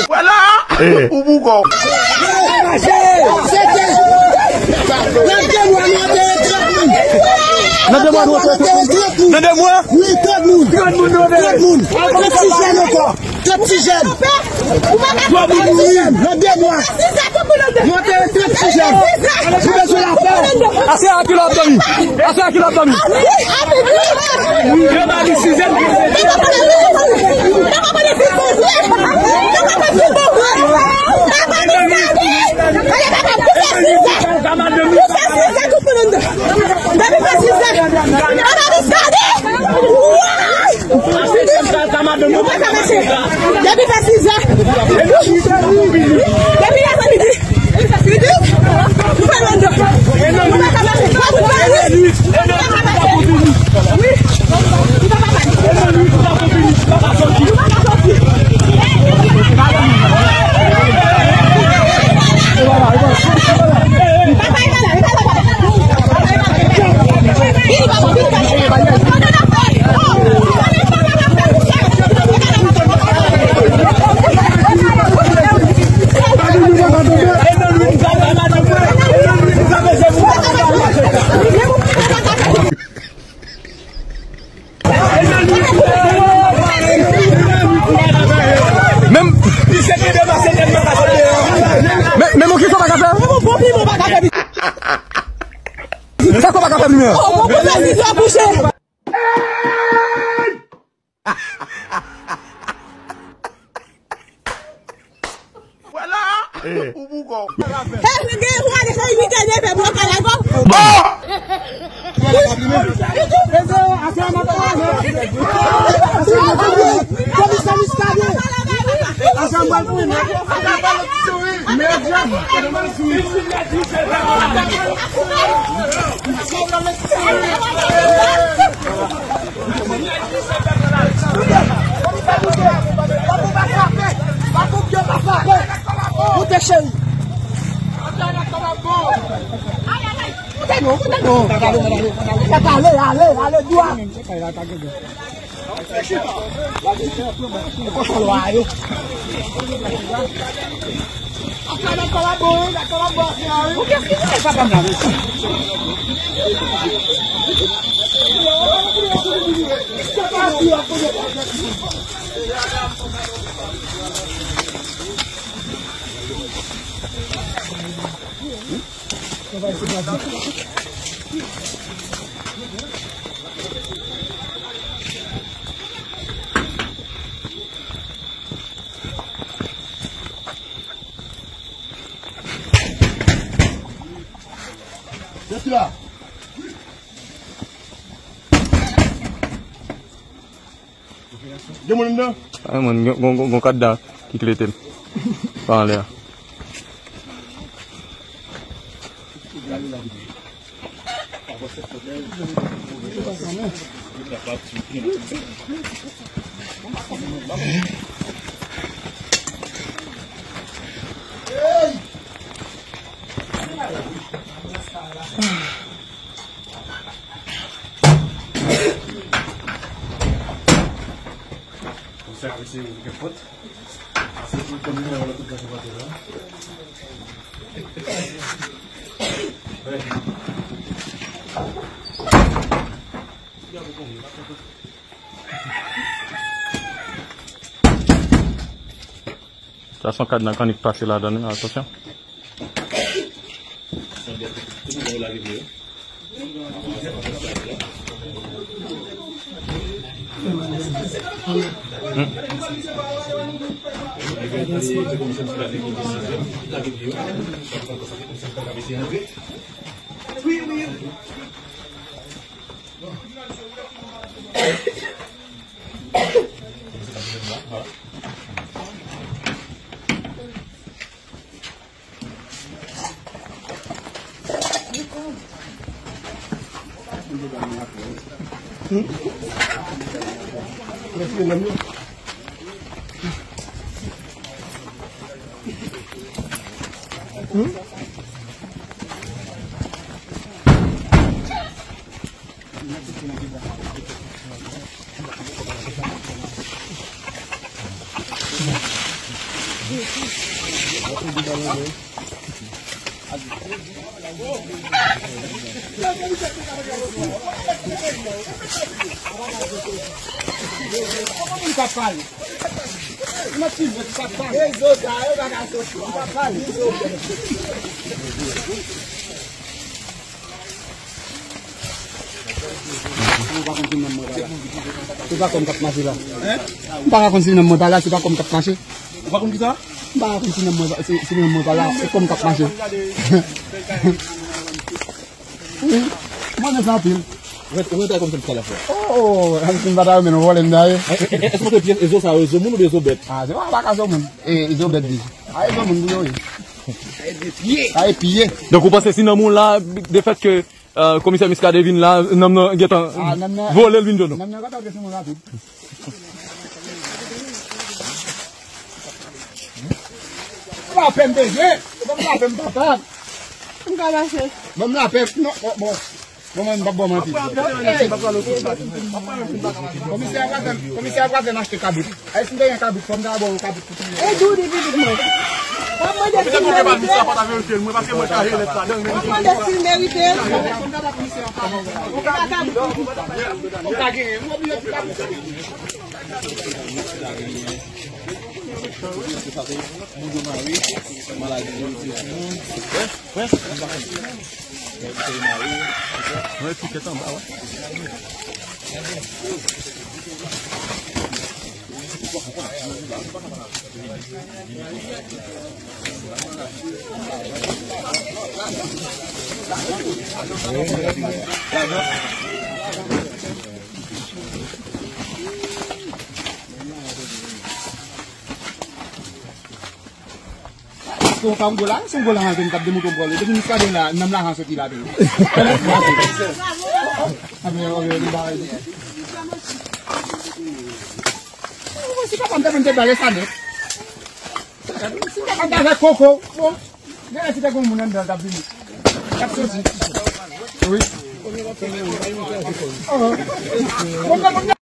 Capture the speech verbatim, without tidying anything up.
Vwala! Ou boukò. Nan de mwa, nou antere trant moun. Nan de mwa, nou antere trant moun. Nan de mwa? Wi, trant moun. Trant moun, nou antere. Trant moun. Trant ti jèn ankò. Trant ti jèn. Trant ti jèn. Nan de mwa. Nou antere trant ti jèn. Nou bezwen lapè. Ase a ki lòt dòmi. Ase a ki lòt dòmi. Yo ba li sizè. Depi fè sizè. Depi fè sizè. Depi fè sizè. Menm men, men, men, kisa w pa ka fè? Sa w pa ka fè, menm? Vwala! Ou boukò. Hey, gen yon gade sa, imite neve blo kalay, bon. Moute, cheri. Ale, ale, ale, dwat. Kochon lwa yo. Gen moun anndan? Ay, mwen, gon, gon, gon kadda ki klete m. Pa anlè a. Komisè ap eseye ouvri kèk pòt. Pase pou l konn nimewo lòt tout gason pati la. Sa se yon kadna kannik pase ladan l, wi, atansyon. Se pa kòm k ap mache la. M pa ka konn si nonm mwen pa la, se pa kòm k ap mache. Ou pa konn kisa? M pa ka konn si nonm mwen, si, si nonm mwen pa la, se kòm k ap mache. Wi, mwen renmen sa anpil. Ou renmen travay kòm sa talè frè? Oh, oh, si m pa ta renmen nou vòlè m ta ye. Èske w panse pyès zo sa yo, zo moun oubyen zo bèt? Ah, se pa, pa ka zo moun. E, zo bèt di. A, e zo moun pou yo ye. Sa e pye. Donk ou panse si nonm ou la, de fèt ke euh, komisè Muscadin vin la, nonm nan gentan vole l vin jwenn nou. Nonm nan gentan vole sou mwen rapid. Lapè m bezwen. Ban m lapè m papa. M ka mache. Ban m lapè. Non, bon, bon. Bon, mwen m p ap ba w manti. Komisè a pral fè, komisè a pral fè m achte kabrit. Ay, si m te gen kabrit, fò m ta ba w yon kabrit pou touye. E di w di pitit mwen. W ap mande si l merite l. W ap mande si l merite l. Ou pa ka. Ou pa genyen. Ou oblije ti kabrit. Mwen ti tèt anba, wè. Se yon kangola, se yon gola antre m t ap demontre w bòl. Depi Muscadin la, menm lajan soti la tou. Si papa m te vin te bale sa nèt. Si papa m te avèk koko, bon. Genlè si te gen moun anndan l t ap vini. T ap soti. Wi. Oh. Bon, bon, bon.